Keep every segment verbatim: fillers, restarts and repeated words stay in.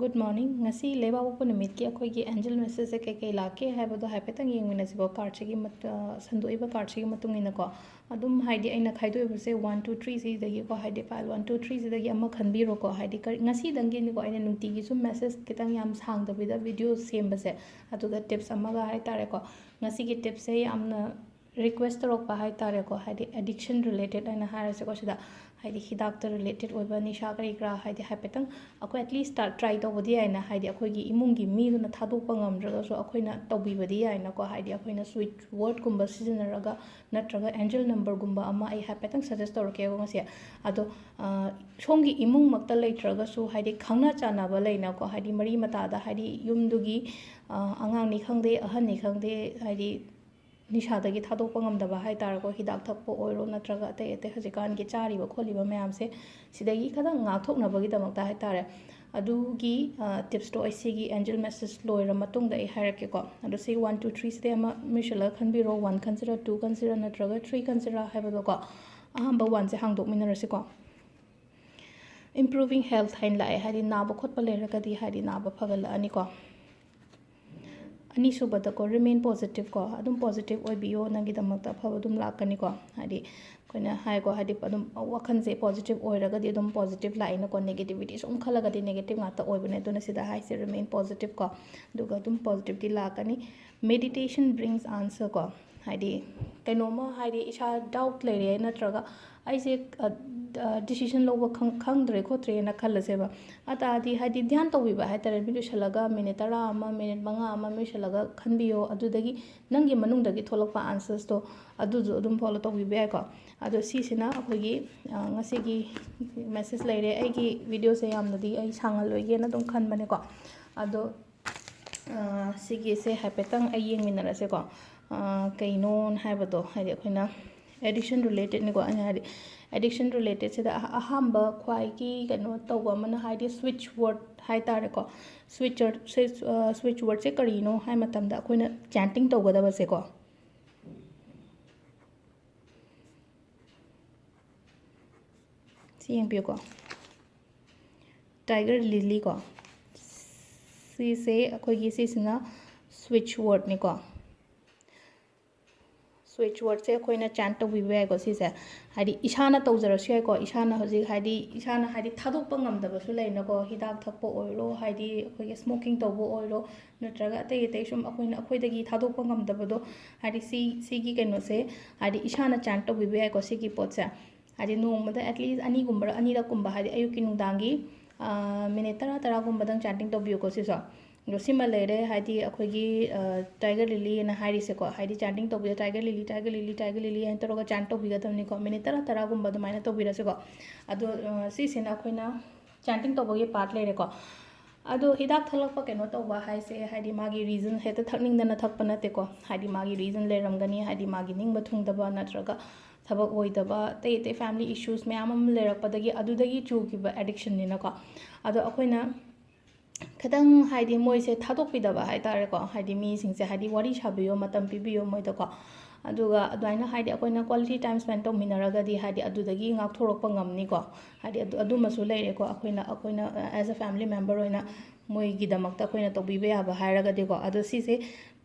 Good morning. ꯉꯁꯤ ꯂꯩꯕꯥꯛꯄꯣꯛꯄ ꯅꯨꯃꯤꯠꯀꯤ ꯑꯩꯈꯣꯏꯒꯤ angel messageꯁꯦ ꯀꯩꯀꯩ ꯂꯥꯛꯀꯦ ꯍꯥꯏꯕꯗꯣ ꯍꯥꯏꯐꯦꯠꯇꯪ ꯌꯦꯡꯃꯤꯟꯅꯁꯤꯀꯣ꯫ Cardꯁꯤꯒꯤ ꯃꯠ-, ꯑ, ꯁꯟꯗꯣꯛꯏꯕ cardꯁꯤꯒꯤ ꯃꯇꯨꯡ ꯏꯟꯅꯀꯣ꯫ ꯑꯗꯨꯝ ꯍꯥꯏꯗꯤ ꯑꯩꯅ ꯈꯥꯏꯗꯣꯛꯏꯕꯁꯦ one, two, three ꯁꯤꯗꯒꯤꯀꯣ, ꯍꯥꯏꯗꯤ pile one, two, three ꯁꯤꯗꯒꯤ ꯑꯃ ꯈꯟꯕꯤꯔꯣꯀꯣ꯫ ꯍꯥꯏꯗꯤ ꯀꯔꯤ, ꯉꯁꯤꯗꯪꯒꯤꯅꯤꯀꯣ ꯑꯩꯅ ꯅꯨꯡꯇꯤꯒꯤ ꯁꯨꯝ message ꯈꯤꯇꯪ ꯌꯥꯝ ꯁꯥꯡꯗꯕꯤꯗ video ꯁꯦꯝꯕꯁꯦ꯫ ꯑꯗꯨꯒ tips ꯑꯃꯒ ꯍꯥꯏꯇꯥꯔꯦꯀꯣ꯫ ꯉꯁꯤꯒꯤ tipsꯁꯦ ꯌꯥꯝꯅ request ꯇꯧꯔꯛꯄ ꯍꯥꯏꯇꯥꯔꯦꯀꯣ꯫ ꯍꯥꯏꯗꯤ addiction related ꯍꯥꯏꯅ ꯍꯥꯏꯔꯁꯤꯀꯣ ꯁꯤꯗ꯫ ꯍꯥꯏꯗꯤ ꯍꯤꯗꯥꯛꯇ related ꯑꯣꯏꯕ ꯅꯤꯁꯥ ꯀꯔꯤ ꯀꯔꯥ ꯍꯥꯏꯗꯤ ꯍꯥꯏꯐꯦꯠꯇꯪ ꯑꯩꯈꯣꯏ at least start, try ꯇꯧꯕꯗꯤ ꯌꯥꯏꯅ꯫ ꯍꯥꯏꯗꯤ ꯑꯩꯈꯣꯏꯒꯤ ꯏꯃꯨꯡꯒꯤ ꯃꯤꯗꯨꯅ ꯊꯥꯗꯣꯛꯄ ꯉꯝꯗ꯭ꯔꯒꯁꯨ ꯑꯩꯈꯣꯏꯅ ꯇꯧꯕꯤꯕꯗꯤ ꯌꯥꯏꯅꯀꯣ꯫ ꯍꯥꯏꯗꯤ ꯑꯩꯈꯣꯏꯅ sweet wordꯀꯨꯝꯕ ꯁꯤꯖꯤꯟꯅꯔꯒ ꯅꯠꯇ꯭ꯔꯒ angel numberꯒꯨꯝꯕ ꯑꯃ ꯑꯩ ꯍꯥꯏꯐꯦꯠꯇꯪ suggest ꯇꯧꯔꯛꯀꯦꯕ ꯉꯁꯤ꯫ ꯑꯗꯣ, ꯑ, ꯁꯣꯝꯒꯤ ꯏꯃꯨꯡꯃꯛꯇ ꯂꯩꯇ꯭ꯔꯒꯁꯨ ꯍꯥꯏꯗꯤ ꯈꯪꯅ ꯆꯥꯟꯅꯕ ꯂꯩꯅꯀꯣ꯫ ꯍꯥꯏꯗꯤ ꯃꯔꯤ ꯃꯇꯥꯗ ꯍꯥꯏꯗꯤ ꯌꯨꯝꯗꯨꯒꯤ, ꯑ, ꯑꯉꯥꯡꯅꯤ ꯈꯪꯗꯦ, ꯑꯍꯟꯅꯤ ꯈꯪꯗꯦ, ꯍꯥꯏꯗꯤ ꯅꯤꯁꯥꯗꯒꯤ ꯊꯥꯗꯣꯛꯄ ꯉꯝꯗꯕ ꯍꯥꯏꯇꯥꯔꯦꯀꯣ꯫ ꯍꯤꯗꯥꯛ ꯊꯛꯄ ꯑꯣꯏꯔꯣ ꯅꯠꯇ꯭ꯔꯒ ꯑꯇꯩ ꯑꯇꯩ ꯍꯧꯖꯤꯛꯀꯥꯟꯒꯤ ꯆꯥꯔꯤꯕ ꯈꯣꯠꯂꯤꯕ ꯃꯌꯥꯝꯁꯦ ꯁꯤꯗꯒꯤ ꯈꯤꯇꯪ ꯉꯥꯛꯊꯣꯛꯅꯕꯒꯤꯗꯃꯛꯇ ꯍꯥꯏꯇꯥꯔꯦ꯫ ꯑꯗꯨꯒꯤ, ꯑ, tipsꯇꯣ ꯑꯩ ꯁꯤꯒꯤ angel message ꯂꯣꯏꯔ ꯃꯇꯨꯡꯗ ꯑꯩ ꯍꯥꯏꯔꯛꯀꯦꯀꯣ꯫ ꯑꯗꯣ ꯁꯤ one, two, three ꯁꯤꯗꯩ ꯑꯃ ꯃꯤꯁꯤꯜꯂꯒ ꯈꯟꯕꯤꯔꯣ꯫ One ꯈꯟꯁꯤꯔꯥ, two ꯈꯟꯁꯤꯔꯥ ꯅꯠꯇ꯭ꯔꯒ three ꯈꯟꯁꯤꯔꯥ ꯍꯥꯏꯕꯗꯣꯀꯣ꯫ ꯑꯍꯥꯟꯕ oneꯁꯦ ꯍꯥꯡꯗꯣꯛꯃꯤꯟꯅꯔꯁꯤꯀꯣ꯫ Improving health ꯍꯥꯏꯅ ꯂꯥꯛꯑꯦ꯫ ꯍꯥꯏꯗꯤ ꯅꯥꯕ ꯈꯣꯠꯄ ꯂꯩꯔꯒꯗꯤ ꯍꯥꯏꯗꯤ ꯅꯥꯕ ꯐꯒꯠꯂꯛꯑꯅꯤꯀꯣ꯫ ꯑꯅꯤꯁꯨꯕꯗꯀꯣ, remain positive ꯀꯣ, ꯑꯗꯨꯝ positive ꯑꯣꯏꯕꯤꯌꯣ, ꯅꯪꯒꯤꯗꯃꯛꯇ ꯑꯐꯕ ꯑꯗꯨꯝ ꯂꯥꯛꯀꯅꯤꯀꯣ꯫ ꯍꯥꯏꯗꯤ ꯑꯩꯈꯣꯏꯅ ꯍꯥꯏꯀꯣ, ꯍꯥꯏꯗꯤ ꯑꯗꯨꯝ ꯋꯥꯈꯜꯁꯦ positive ꯑꯣꯏꯔꯒꯗꯤ ꯑꯗꯨꯝ positive ꯂꯥꯛꯏꯅꯀꯣ꯫ Negativity ꯁꯨꯝ ꯈꯜꯂꯒꯗꯤ negative ꯉꯥꯛꯇ ꯑꯣꯏꯕꯅꯦ꯫ ꯑꯗꯨꯅ ꯁꯤꯗ ꯍꯥꯏꯁꯦ remain positive ꯀꯣ, ꯑꯗꯨꯒ ꯑꯗꯨꯝ positiveꯇꯤ ꯂꯥꯛꯀꯅꯤ꯫ Meditation brings answer ꯀꯣ, ꯍꯥꯏꯗꯤ ꯀꯩꯅꯣꯝꯃ ꯍꯥꯏꯗꯤ ꯏꯁꯥ doubt ꯂꯩꯔꯦ ꯅꯠꯇ꯭ꯔꯒ ꯑꯩꯁꯦ, ꯑ, ꯑ, decision ꯂꯧꯕ ꯈꯪ-, ꯈꯪꯗ꯭ꯔꯦ ꯈꯣꯠꯇ꯭ꯔꯦꯅ ꯈꯜꯂꯁꯦꯕ꯫ ꯑꯗꯨ ꯇꯥꯔꯗꯤ ꯍꯥꯏꯗꯤ ꯙ꯭ꯌꯥꯟ ꯇꯧꯕꯤꯕ ꯍꯥꯏꯇꯥꯔꯦ꯫ ꯃꯤ ꯂꯣꯏꯁꯤꯜꯂꯒ minute ꯇꯔꯥ ꯑꯃ, minute ꯃꯉꯥ ꯑꯃ ꯃꯤ ꯂꯣꯏꯁꯤꯜꯂꯒ ꯈꯟꯕꯤꯌꯣ꯫ ꯑꯗꯨꯗꯒꯤ ꯅꯪꯒꯤ ꯃꯅꯨꯡꯗꯒꯤ ꯊꯣꯛꯂꯛꯄ answersꯇꯣ ꯑꯗꯨꯁꯨ ꯑꯗꯨꯝ follow ꯇꯧꯕꯤꯕ ꯌꯥꯏꯀꯣ꯫ ꯑꯗꯣ ꯁꯤꯁꯤꯅ ꯑꯩꯈꯣꯏꯒꯤ, ꯑ, ꯉꯁꯤꯒꯤ message ꯂꯩꯔꯦ꯫ ꯑꯩꯒꯤ videoꯁꯦ ꯌꯥꯝꯅꯗꯤ ꯑꯩ ꯁꯥꯡꯍꯜꯂꯣꯏꯒꯦꯅ ꯑꯗꯨꯝ ꯈꯟꯕꯅꯦꯀꯣ꯫ ꯑꯗꯣ ꯑ, ꯁꯤꯒꯤꯁꯦ ꯍꯥꯏꯐꯦꯠꯇꯪ ꯑꯩ ꯌꯦꯡꯃꯤꯟꯅꯔꯁꯦꯀꯣ꯫ ꯑ, ꯀꯩꯅꯣꯅ ꯍꯥꯏꯕꯗꯣ, ꯍꯥꯏꯗꯤ ꯑꯩꯈꯣꯏꯅ addiction relatedꯅꯤꯀꯣ ꯑꯩꯅ ꯍꯥꯏꯗꯤ꯫ Addiction relatedꯁꯤꯗ ꯑꯍ-, ꯑꯍꯥꯟꯕ ꯈ꯭ꯋꯥꯏꯒꯤ ꯀꯩꯅꯣ ꯇꯧꯕ ꯑꯃꯅ ꯍꯥꯏꯗꯤ switch word ꯍꯥꯏꯇꯥꯔꯦꯀꯣ꯫ Switch word, switch, ꯑ, switch wordꯁꯦ ꯀꯔꯤꯅꯣ ꯍꯥꯏ ꯃꯇꯝꯗ ꯑꯩꯈꯣꯏꯅ chanting ꯇꯧꯒꯗꯕꯁꯦꯀꯣ꯫ ꯁꯤ ꯌꯦꯡꯕꯤꯌꯨꯀꯣ꯫ Tiger lily ꯀꯣ꯫ ꯁꯤꯁꯦ ꯑꯩꯈꯣꯏꯒꯤ ꯁꯤꯁꯤꯅ ꯁ꯭ꯋꯤꯠꯆ ꯋꯥꯔꯗꯅꯤꯀꯣ꯫ ꯁ꯭ꯋꯤꯠꯆ ꯋꯥꯔꯗꯁꯦ ꯑꯩꯈꯣꯏꯅ ꯆꯥꯟ ꯇꯧꯕꯤꯕ ꯌꯥꯏꯀꯣ ꯁꯤꯁꯦ꯫ ꯍꯥꯏꯗꯤ ꯏꯁꯥꯅ ꯇꯧꯖꯔꯁꯨ ꯌꯥꯏꯀꯣ꯫ ꯏꯁꯥꯅ ꯍꯧꯖꯤꯛ ꯍꯥꯏꯗꯤ ꯏꯁꯥꯅ ꯍꯥꯏꯗꯤ ꯊꯥꯗꯣꯛꯄ ꯉꯝꯗꯕꯁꯨ ꯂꯩꯅꯀꯣ꯫ ꯍꯤꯗꯥꯛ ꯊꯛꯄ ꯑꯣꯏꯔꯣ, ꯍꯥꯏꯗꯤ ꯑꯩꯈꯣꯏꯒꯤ ꯁ꯭ꯃꯣꯀꯤꯡ ꯇꯧꯕ ꯑꯣꯏꯔꯣ, ꯅꯠꯇ꯭ꯔꯒ ꯑꯇꯩ ꯑꯇꯩ ꯁꯨꯝ ꯑꯩꯈꯣꯏꯅ ꯑꯩꯈꯣꯏꯗꯒꯤ ꯊꯥꯗꯣꯛꯄ ꯉꯝꯗꯕꯗꯣ, ꯍꯥꯏꯗꯤ ꯁꯤ ꯁꯤꯒꯤ ꯀꯩꯅꯣꯁꯦ ꯍꯥꯏꯗꯤ ꯏꯁꯥꯅ ꯆꯥꯟ ꯇꯧꯕꯤꯕ ꯌꯥꯏꯀꯣ ꯁꯤꯒꯤ ꯄꯣꯠꯁꯦ꯫ ꯍꯥꯏꯗꯤ ꯅꯣꯡꯃꯗ at least ꯑꯅꯤꯒꯨꯝꯕꯔ ꯑꯅꯤꯔꯛꯀꯨꯝꯕ ꯍꯥꯏꯗꯤ ꯑꯌꯨꯛꯀꯤ ꯅꯨꯡꯗꯥꯡꯒꯤ ꯃꯤꯅꯤꯠ ꯇꯔꯥ ꯇꯔꯥꯒꯨꯝꯕꯗꯪ ꯆꯥꯟꯇꯤꯡ ꯇꯧꯕꯤꯌꯨꯀꯣ ꯁꯤꯁꯨ꯫ ꯑꯗꯣ ꯁꯤꯃ ꯂꯩꯔꯦ ꯍꯥꯏꯗꯤ ꯑꯩꯈꯣꯏꯒꯤ ꯇꯥꯏꯒꯔ ꯂꯤꯂꯤꯅ ꯍꯥꯏꯔꯤꯁꯦꯀꯣ꯫ ꯍꯥꯏꯗꯤ ꯆꯥꯟꯇꯤꯡ ꯇꯧꯕꯤꯌꯣ, ꯇꯥꯏꯒꯔ ꯂꯤꯂꯤ, ꯇꯥꯏꯒꯔ ꯂꯤꯂꯤ, ꯇꯥꯏꯒꯔ ꯂꯤꯂꯤ ꯍꯥꯏꯅ ꯇꯧꯔꯒ ꯆꯥꯟ ꯇꯧꯕꯤꯒꯗꯕꯅꯤꯀꯣ꯫ ꯃꯤꯅꯤꯠ ꯇꯔꯥ ꯇꯔꯥꯒꯨꯝꯕ ꯑꯗꯨꯃꯥꯏꯅ ꯇꯧꯕꯤꯔꯁꯤꯀꯣ꯫ ꯑꯗꯣ ꯁꯤꯁꯤꯅ ꯑꯩꯈꯣꯏꯅ ꯆꯥꯟꯇꯤꯡ ꯇꯧꯕꯒꯤ ꯄꯥꯔꯠ ꯂꯩꯔꯦꯀꯣ꯫ ꯑꯗꯣ ꯍꯤꯗꯥꯛ ꯊꯛꯂꯛꯄ ꯀꯩꯅꯣ ꯇꯧꯕ ꯍꯥꯏꯁꯦ ꯍꯥꯏꯗꯤ ꯃꯥꯒꯤ ꯔꯤꯖꯟ ꯍꯦꯛꯇ ꯊꯛꯅꯤꯡꯗꯅ ꯊꯛꯄ ꯅꯠꯇꯦꯀꯣ꯫ ꯍꯥꯏꯗꯤ ꯃꯥꯒꯤ ꯔꯤꯖꯟ ꯂꯩꯔꯝꯒꯅꯤ꯫ ꯍꯥꯏꯗꯤ ꯃꯥꯒꯤ ꯅꯤꯡꯕ ꯊꯨꯡꯗꯕ ꯅꯠꯇ꯭ꯔꯒ ꯊꯕꯛ ꯑꯣꯏꯗꯕ ꯑꯇꯩ ꯑꯇꯩ ꯐꯦꯃꯤꯂꯤ ꯏꯁꯨꯁ ꯃꯌꯥꯝ ꯑꯃ ꯂꯩꯔꯛꯄꯗꯒꯤ ꯑꯗꯨꯗꯒꯤ ꯆꯨꯈꯤꯕ ꯑꯦꯗꯤꯛꯁꯟꯅꯤꯅꯀꯣ꯫ ꯑꯗꯣ ꯑꯩꯈꯣꯏꯅ ꯈꯤꯇꯪ ꯍꯥꯏꯗꯤ ꯃꯣꯏꯁꯦ ꯊꯥꯗꯣꯛꯄꯤꯗꯕ ꯍꯥꯏꯇꯥꯔꯦꯀꯣ꯫ ꯍꯥꯏꯗꯤ ꯃꯤꯁꯤꯡꯁꯦ ꯍꯥꯏꯗꯤ ꯋꯥꯔꯤ ꯁꯥꯕꯤꯌꯣ, ꯃꯇꯝ ꯄꯤꯕꯤꯌꯣ ꯃꯣꯏꯗꯀꯣ꯫ ꯑꯗꯨꯒ ꯑꯗꯨꯃꯥꯏꯅ ꯍꯥꯏꯗꯤ ꯑꯩꯈꯣꯏꯅ quality time spend ꯇꯧꯃꯤꯟꯅꯔꯒꯗꯤ ꯍꯥꯏꯗꯤ ꯑꯗꯨꯗꯒꯤ ꯉꯥꯛꯊꯣꯔꯛꯄ ꯉꯝꯅꯤꯀꯣ꯫ ꯍꯥꯏꯗꯤ ꯑꯗꯨ ꯑꯗꯨꯃꯁꯨ ꯂꯩꯔꯦꯀꯣ꯫ ꯑꯩꯈꯣꯏꯅ ꯑꯩꯈꯣꯏꯅ as a family member ꯑꯣꯏꯅ ꯃꯣꯏꯒꯤꯗꯃꯛꯇ ꯑꯩꯈꯣꯏꯅ ꯇꯧꯕꯤꯕ ꯌꯥꯕ ꯍꯥꯏꯔꯒꯗꯤꯀꯣ꯫ ꯑꯗꯣ ꯁꯤꯁꯦ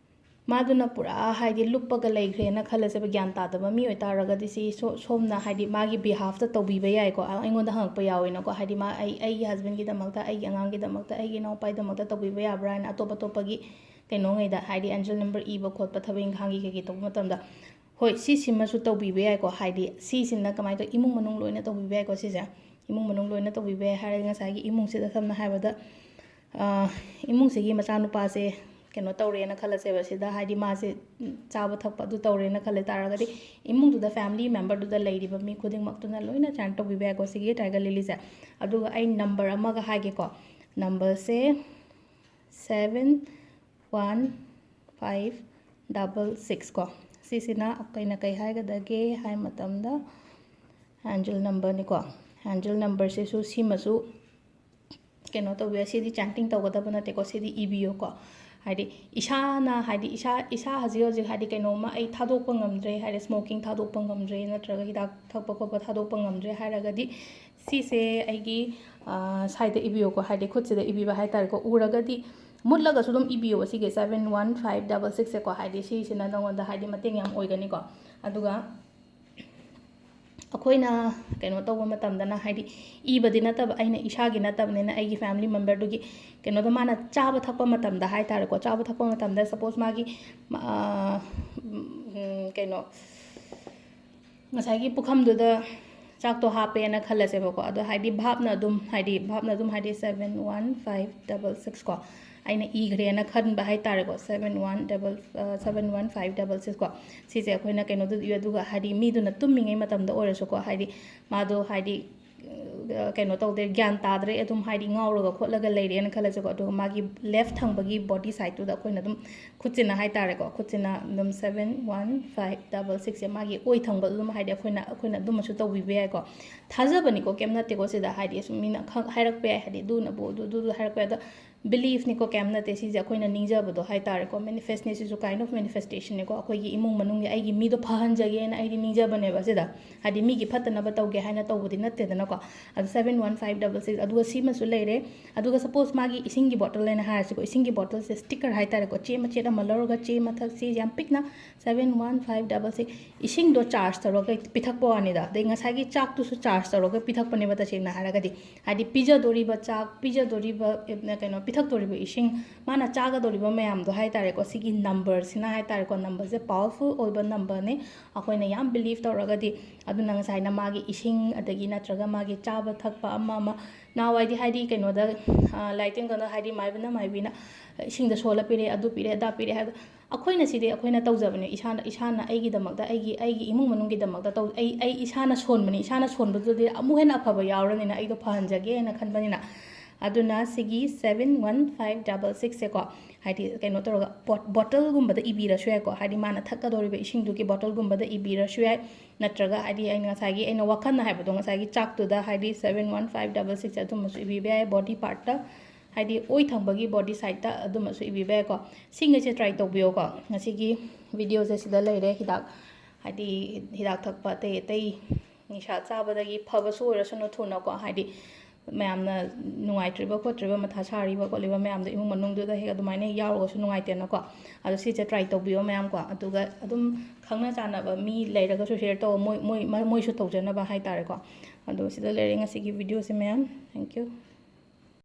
ꯃꯥꯗꯨꯅ ꯄꯨꯔꯥ ꯍꯥꯏꯗꯤ ꯂꯨꯞꯄꯒ ꯂꯩꯈ꯭ꯔꯦꯅ ꯈꯜꯂꯁꯦꯕ, ꯒ꯭ꯌꯥꯟ ꯇꯥꯗꯕ ꯃꯤ ꯑꯣꯏꯇꯥꯔꯒꯗꯤ ꯁꯤ ꯁꯣ-, ꯁꯣꯝꯅ ꯍꯥꯏꯗꯤ ꯃꯥꯒꯤ ꯕꯤꯍꯥꯐꯇ ꯇꯧꯕꯤꯕ ꯌꯥꯏꯀꯣ꯫ ꯑ-, ꯑꯩꯉꯣꯟꯗ ꯍꯪꯉꯛꯄ ꯌꯥꯎꯋꯦꯅꯀꯣ꯫ ꯍꯥꯏꯗꯤ ꯃꯥ ꯑꯩ, ꯑꯩꯒꯤ ꯍꯁꯕꯦꯟꯒꯤꯗꯃꯛꯇ, ꯑꯩꯒꯤ ꯑꯉꯥꯡꯒꯤꯗꯃꯛꯇ, ꯑꯩꯒꯤ ꯏꯅꯥꯎꯄꯥꯒꯤꯗꯃꯛꯇ ꯇꯧꯕꯤꯕ ꯌꯥꯕ꯭ꯔꯥ ꯍꯥꯏꯅ ꯑꯇꯣꯞ ꯑꯇꯣꯞꯄꯒꯤ ꯀꯩꯅꯣꯉꯩꯗ ꯍꯥꯏꯗꯤ ꯑꯦꯟꯖꯦꯜ ꯅꯝꯕꯔ ꯏꯕ ꯈꯣꯠꯄ ꯊꯕꯛ ꯏꯪꯈꯥꯡꯒꯤ ꯀꯩꯀꯩ ꯇꯧꯕ ꯃꯇꯝꯗ꯫ ꯍꯣꯏ, ꯁꯤꯁꯤꯃꯁꯨ ꯇꯧꯕꯤꯕ ꯌꯥꯏꯀꯣ꯫ ꯍꯥꯏꯗꯤ ꯁꯤꯁꯤꯅ ꯀꯃꯥꯏꯅ ꯇꯧ, ꯏꯃꯨꯡ ꯃꯅꯨꯡ ꯂꯣꯏꯅ ꯇꯧꯕꯤꯕ ꯌꯥꯏꯀꯣ ꯁꯤꯁꯦ꯫ ꯏꯃꯨꯡ ꯃꯅꯨꯡ ꯂꯣꯏꯅ ꯇꯧꯕꯤꯕ ꯌꯥꯏ ꯍꯥꯏꯔꯒ ꯉꯁꯥꯏꯒꯤ ꯏꯃꯨꯡꯁꯤꯗ ꯁꯝꯅ ꯍꯥꯏꯔꯕꯗ, ꯑ, ꯏꯃꯨꯡꯁꯤꯒꯤ ꯃꯆꯥꯅꯨꯄꯥꯁꯦ ꯀꯩꯅꯣ ꯇꯧꯔꯦꯅ ꯈꯜꯂꯁꯦꯕ꯫ ꯁꯤꯗ ꯍꯥꯏꯗꯤ ꯃꯥꯁꯦ, ꯎꯝ, ꯆꯥꯕ ꯊꯛꯄ ꯑꯗꯨ ꯇꯧꯔꯦꯅ ꯈꯜꯂꯦ ꯇꯥꯔꯒꯗꯤ ꯏꯃꯨꯡꯗꯨꯗ ꯐꯦꯃꯤꯂꯤ ꯃꯦꯝꯕꯔꯗꯨꯗ ꯂꯩꯔꯤꯕ ꯃꯤ ꯈꯨꯗꯤꯡꯃꯛꯇꯨꯅ ꯂꯣꯏꯅ ꯆꯥꯟ ꯇꯧꯕꯤꯕ ꯌꯥꯏꯀꯣ ꯁꯤꯒꯤ ꯇꯥꯏꯒꯔ ꯂꯤꯂꯤꯁꯦ꯫ ꯑꯗꯨꯒ ꯑꯩ ꯅꯝꯕꯔ ꯑꯃꯒ ꯍꯥꯏꯒꯦꯀꯣ꯫ ꯅꯝꯕꯔꯁꯦ seven one five double six ꯀꯣ꯫ ꯁꯤꯁꯤꯅ ꯑꯩꯈꯣꯏꯅ ꯀꯩ ꯍꯥꯏꯒꯗꯒꯦ ꯍꯥꯏ ꯃꯇꯝꯗ ꯑꯦꯟꯖꯦꯜ ꯅꯝꯕꯔꯅꯤꯀꯣ꯫ ꯑꯦꯟꯖꯦꯜ ꯅꯝꯕꯔꯁꯤꯁꯨ ꯁꯤꯃꯁꯨ ꯀꯩꯅꯣ ꯇꯧꯕꯤꯌꯣ꯫ ꯁꯤꯗꯤ ꯆꯥꯟꯇꯤꯡ ꯇꯧꯒꯗꯕ ꯅꯠꯇꯦꯀꯣ꯫ ꯁꯤꯗꯤ ꯏꯕꯤꯌꯣꯀꯣ꯫ ꯍꯥꯏꯗꯤ ꯏꯁꯥꯅ ꯍꯥꯏꯗꯤ ꯏꯁꯥ, ꯏꯁꯥ ꯍꯧꯖꯤꯛ ꯍꯧꯖꯤꯛ ꯍꯥꯏꯗꯤ ꯀꯩꯅꯣꯝꯃ ꯑꯩ ꯊꯥꯗꯣꯛꯄ ꯉꯝꯗ꯭ꯔꯦ ꯍꯥꯏꯔꯦ, ꯁ꯭ꯃꯣꯀꯤꯡ ꯊꯥꯗꯣꯛꯄ ꯉꯝꯗ꯭ꯔꯦ ꯅꯠꯇ꯭ꯔꯒ ꯍꯤꯗꯥꯛ ꯊꯛꯄ ꯈꯣꯠꯄ ꯊꯥꯗꯣꯛꯄ ꯉꯝꯗ꯭ꯔꯦ ꯍꯥꯏꯔꯒꯗꯤ ꯁꯤꯁꯦ ꯑꯩꯒꯤ ꯁꯥꯏꯗ ꯏꯕꯤꯌꯨꯀꯣ, ꯍꯥꯏꯗꯤ ꯈꯨꯠꯁꯤꯗ ꯏꯕꯤꯕ ꯍꯥꯏꯇꯥꯔꯦꯀꯣ꯫ ꯎꯔꯒꯗꯤ ꯃꯨꯠꯂꯒꯁꯨ ꯑꯗꯨꯝ ꯏꯕꯤꯌꯣꯕ, ꯁꯤꯒꯤ seven one five double six ꯁꯦꯀꯣ, ꯍꯥꯏꯗꯤ ꯁꯤꯁꯤꯅ ꯅꯉꯣꯟꯗ ꯍꯥꯏꯗꯤ ꯃꯇꯦꯡ ꯌꯥꯝ ꯑꯣꯏꯒꯅꯤꯀꯣ꯫ ꯑꯗꯨꯒ ꯑꯩꯈꯣꯏꯅ ꯀꯩꯅꯣ ꯇꯧꯕ ꯃꯇꯝꯗꯅ, ꯍꯥꯏꯗꯤ ꯏꯕꯗꯤ ꯅꯠꯇꯕ, ꯑꯩꯅ ꯏꯁꯥꯒꯤ ꯅꯠꯇꯕꯅꯤꯅ ꯑꯩꯒꯤ family memberꯗꯨꯒꯤ ꯀꯩꯅꯣꯗꯣ, ꯃꯥꯅ ꯆꯥꯕ ꯊꯛꯄ ꯃꯇꯝꯗ ꯍꯥꯏꯇꯥꯔꯦꯀꯣ, ꯆꯥꯕ ꯊꯛꯄ ꯃꯇꯝꯗ suppose ꯃꯥꯒꯤ ꯀꯩꯅꯣ ꯉꯁꯥꯏꯒꯤ ꯄꯨꯈꯝꯗꯨꯗ ꯆꯥꯛꯇꯣ ꯍꯥꯞꯄꯦꯅ ꯈꯜꯂꯁꯦꯕꯀꯣ꯫ ꯑꯗꯣ ꯍꯥꯏꯗꯤ ꯚꯥꯞꯅ ꯑꯗꯨꯝ, ꯍꯥꯏꯗꯤ ꯚꯥꯞꯅ ꯑꯗꯨꯝ, ꯍꯥꯏꯗꯤ seven one five double six ꯀꯣ, ꯑꯩꯅ ꯏꯈ꯭ꯔꯦꯅ ꯈꯟꯕ ꯍꯥꯏꯇꯥꯔꯦꯀꯣ, seven one double seven one five double six ꯀꯣ꯫ ꯁꯤꯁꯦ ꯑꯩꯈꯣꯏꯅ ꯀꯩꯅꯣꯗ ꯏ-, ꯑꯗꯨꯒ ꯍꯥꯏꯗꯤ ꯃꯤꯗꯨꯅ ꯇꯨꯝꯃꯤꯉꯩ ꯃꯇꯝꯗ ꯑꯣꯏꯔꯁꯨꯀꯣ, ꯍꯥꯏꯗꯤ ꯃꯥꯗꯣ ꯍꯥꯏꯗꯤ ꯀꯩꯅꯣ ꯇꯧꯗꯦ, ꯒ꯭ꯌꯥꯟ ꯇꯥꯗ꯭ꯔꯦ, ꯑꯗꯨꯝ ꯍꯥꯏꯗꯤ ꯉꯥꯎꯔꯒ ꯈꯣꯠꯂꯒ ꯂꯩꯔꯦꯅ ꯈꯜꯂꯁꯦꯀꯣ꯫ ꯑꯗꯨꯒ ꯃꯥꯒꯤ left ꯊꯪꯕꯒꯤ body sideꯇꯨꯗ ꯑꯩꯈꯣꯏꯅ ꯑꯗꯨꯝ ꯈꯨꯠꯁꯤꯅ ꯍꯥꯏꯇꯥꯔꯦꯀꯣ, ꯈꯨꯠꯁꯤꯅ ꯑꯗꯨꯝ seven one five double sixꯁꯦ ꯃꯥꯒꯤ ꯑꯣꯏ ꯊꯪꯕ ꯑꯗꯨꯝ, ꯍꯥꯏꯗꯤ ꯑꯩꯈꯣꯏꯅ, ꯑꯩꯈꯣꯏꯅ ꯑꯗꯨꯃꯁꯨ ꯇꯧꯕꯤꯕ ꯌꯥꯏꯀꯣ꯫ ꯊꯥꯖꯕꯅꯤꯀꯣ, ꯀꯩꯝ ꯅꯠꯇꯦꯀꯣ꯫ ꯁꯤꯗ ꯍꯥꯏꯗꯤ ꯁꯨꯝ ꯃꯤꯅ ꯈꯪ-, ꯍꯥꯏꯔꯛꯄ ꯌꯥꯏ, ꯍꯥꯏꯗꯤ ꯑꯗꯨꯅꯕꯨ ꯑꯗꯨ, ꯑꯗꯨ, ꯑꯗꯨ ꯍꯥꯏꯔꯛꯄ ꯌꯥꯏ꯫ ꯑꯗꯣ beliefꯅꯤꯀꯣ, ꯀꯩꯝ ꯅꯠꯇꯦ꯫ ꯁꯤꯁꯦ ꯑꯩꯈꯣꯏꯅ ꯅꯤꯡꯖꯕꯗꯣ ꯍꯥꯏꯇꯥꯔꯦꯀꯣ, manifestꯅꯦ ꯁꯤꯁꯨ, kind of manifestationꯅꯦꯀꯣ꯫ ꯑꯩꯈꯣꯏꯒꯤ ꯏꯃꯨꯡ ꯃꯅꯨꯡꯒꯤ ꯑꯩꯒꯤ ꯃꯤꯗꯣ ꯐꯍꯟꯖꯒꯦꯅ ꯑꯩꯗꯤ ꯅꯤꯡꯖꯕꯅꯦꯕ ꯁꯤꯗ, ꯍꯥꯏꯗꯤ ꯃꯤꯒꯤ ꯐꯠꯇꯅꯕ ꯇꯧꯒꯦ ꯍꯥꯏꯅ ꯇꯧꯕꯗꯤ ꯅꯠꯇꯦꯗꯅꯀꯣ꯫ ꯑꯗꯨ seven one five double six, ꯑꯗꯨꯒ ꯁꯤꯃꯁꯨ ꯂꯩꯔꯦ꯫ ꯑꯗꯨꯒ suppose ꯃꯥꯒꯤ ꯏꯁꯤꯡꯒꯤ bottleꯅꯦꯅ ꯍꯥꯏꯔꯁꯤꯀꯣ, ꯏꯁꯤꯡꯒꯤ bottleꯁꯦ sticker ꯍꯥꯏꯇꯥꯔꯦꯀꯣ, ꯆꯦ ꯃꯆꯦꯠ ꯑꯃ ꯂꯧꯔꯒ, ꯆꯦ ꯃꯊꯛ, ꯆꯦ ꯌꯥꯝ ꯄꯤꯛꯅ seven one five double six, ꯏꯁꯤꯡꯗꯣ charge ꯇꯧꯔꯒ ꯄꯤꯊꯛꯄ ꯋꯥꯅꯤꯗ꯫ ꯑꯗꯩ ꯉꯁꯥꯏꯒꯤ ꯆꯥꯛꯇꯨꯁꯨ charge ꯇꯧꯔꯒ ꯄꯤꯊꯛꯄꯅꯦꯕ, ꯇꯁꯦꯡꯅ ꯍꯥꯏꯔꯒꯗꯤ꯫ ꯍꯥꯏꯗꯤ ꯄꯤꯖꯗꯣꯔꯤꯕ ꯆꯥꯛ, ꯄꯤꯖꯗꯣꯔꯤꯕ, ꯑꯦ, ꯀꯩꯅꯣ, ꯄꯤꯊꯛꯇꯣꯔꯤꯕ ꯏꯁꯤꯡ, ꯃꯥꯅ ꯆꯥꯒꯗꯧꯔꯤꯕ ꯃꯌꯥꯝꯗꯣ ꯍꯥꯏꯇꯥꯔꯦꯀꯣ, ꯁꯤꯒꯤ numberꯁꯤꯅ ꯍꯥꯏꯇꯥꯔꯦꯀꯣ, numberꯁꯦ powerful ꯑꯣꯏꯕ numberꯅꯤ꯫ ꯑꯩꯈꯣꯏꯅ ꯌꯥꯝ believe ꯇꯧꯔꯒꯗꯤ, ꯑꯗꯨꯅ ꯉꯁꯥꯏꯅ ꯃꯥꯒꯤ ꯏꯁꯤꯡ, ꯑꯗꯒꯤ ꯅꯠꯇ꯭ꯔꯒ ꯃꯥꯒꯤ ꯆꯥꯕ ꯊꯛꯄ ꯑꯃ ꯑꯃ, ꯅꯍꯥꯟꯋꯥꯏꯗꯤ ꯍꯥꯏꯗꯤ ꯀꯩꯅꯣꯗ, ꯂꯥꯏꯔꯤꯛ ꯇꯝꯀꯥꯟꯗ ꯍꯥꯏꯗꯤ ꯃꯥꯏꯕꯅ, ꯃꯥꯏꯕꯤꯅ ꯏꯁꯤꯡꯗ ꯁꯣꯜꯂ ꯄꯤꯔꯛꯑꯦ, ꯑꯗꯨ ꯄꯤꯔꯛꯑꯦ, ꯑꯗꯥ ꯄꯤꯔꯛꯑꯦ ꯍꯥꯏꯕꯗꯣ, ꯑꯩꯈꯣꯏꯅ ꯁꯤꯗꯤ ꯑꯩꯈꯣꯏꯅ ꯇꯧꯖꯕꯅꯦ, ꯏꯁꯥꯅ, ꯏꯁꯥꯅ ꯑꯩꯒꯤꯗꯃꯛꯇ, ꯑꯩꯒꯤ, ꯑꯩꯒꯤ ꯏꯃꯨꯡ ꯃꯅꯨꯡꯒꯤꯗꯃꯛꯇ ꯇꯧ-, ꯑꯩ, ꯑꯩ ꯏꯁꯥꯅ ꯁꯣꯟꯕꯅꯤ, ꯏꯁꯥꯅ ꯁꯣꯟꯕꯗꯨꯗꯤ ꯑꯃꯨꯛ ꯍꯦꯟꯅ ꯑꯐꯕ ꯌꯥꯎꯔꯅꯤꯅ, ꯑꯩꯗꯣ ꯐꯍꯟꯖꯒꯦꯅ ꯈꯟꯕꯅꯤꯅ꯫ ꯑꯗꯨꯅ ꯁꯤꯒꯤ seven one five double sixꯁꯦꯀꯣ, ꯍꯥꯏꯗꯤ ꯀꯩꯅꯣ ꯇꯧꯔꯒ ꯕꯣꯠ-, bottleꯒꯨꯝꯕꯗ ꯏꯕꯤꯔꯁꯨ ꯌꯥꯏꯀꯣ, ꯍꯥꯏꯗꯤ ꯃꯥꯅ ꯊꯛꯀꯗꯧꯔꯤꯕ ꯏꯁꯤꯡꯗꯨꯒꯤ bottleꯒꯨꯝꯕꯗ ꯏꯕꯤꯔꯁꯨ ꯌꯥꯏ, ꯅꯠꯇ꯭ꯔꯒ ꯍꯥꯏꯗꯤ ꯑꯩꯅ ꯉꯁꯥꯏꯒꯤ, ꯑꯩꯅ ꯋꯥꯈꯜꯅ ꯍꯥꯏꯕꯗꯣ, ꯉꯁꯥꯏꯒꯤ ꯆꯥꯛꯇꯨꯗ ꯍꯥꯏꯗꯤ seven one five double six ꯑꯗꯨꯝꯕꯁꯨ ꯏꯕꯤꯕ ꯌꯥꯏ, body partꯇ, ꯍꯥꯏꯗꯤ ꯑꯣꯏ ꯊꯪꯕꯒꯤ body sideꯇ ꯑꯗꯨꯝꯕꯁꯨ ꯏꯕꯤꯕ ꯌꯥꯏꯀꯣ꯫ ꯁꯤꯉꯩꯁꯦ try ꯇꯧꯕꯤꯌꯣꯀꯣ꯫ ꯉꯁꯤꯒꯤ videoꯁꯦ ꯁꯤꯗ ꯂꯩꯔꯦ꯫ ꯍꯤꯗꯥꯛ, ꯍꯥꯏꯗꯤ ꯍꯤꯗꯥꯛ ꯊꯛꯄ ꯑꯇꯩ ꯑꯇꯩ ꯅꯤꯁꯥ ꯆꯥꯕꯗꯒꯤ ꯐꯕꯁꯨ ꯑꯣꯏꯔꯁꯅꯨ ꯊꯨꯅꯀꯣ, ꯍꯥꯏꯗꯤ ꯃꯌꯥꯝꯅ ꯅꯨꯡꯉꯥꯏꯇ꯭ꯔꯤꯕ ꯈꯣꯠꯇ꯭ꯔꯤꯕ, ꯃꯊꯥ ꯁꯥꯔꯤꯕ ꯈꯣꯠꯂꯤꯕ ꯃꯌꯥꯝꯗꯣ ꯏꯃꯨꯡ ꯃꯅꯨꯡꯗꯨꯗ ꯍꯦꯛ ꯑꯗꯨꯃꯥꯏꯅ ꯍꯦꯛ ꯌꯥꯎꯔꯒꯁꯨ ꯅꯨꯡꯉꯥꯏꯇꯦꯅꯀꯣ꯫ ꯑꯗꯣ ꯁꯤꯁꯦ try ꯇꯧꯕꯤꯌꯣ ꯃꯌꯥꯝ ꯀꯣ꯫ ꯑꯗꯨꯒ ꯑꯗꯨꯝ ꯈꯪꯅ ꯆꯥꯟꯅꯕ ꯃꯤ ꯂꯩꯔꯒꯁꯨ share ꯇꯧ, ꯃꯣꯏ ꯃꯣꯏ ꯃꯣꯏꯁꯨ ꯇꯧꯖꯅꯕ ꯍꯥꯏꯇꯥꯔꯦꯀꯣ꯫ ꯑꯗꯣ ꯁꯤꯗ ꯂꯩꯔꯦ ꯉꯁꯤꯒꯤ videoꯁꯦ ꯃꯌꯥꯝ꯫ Thank you꯫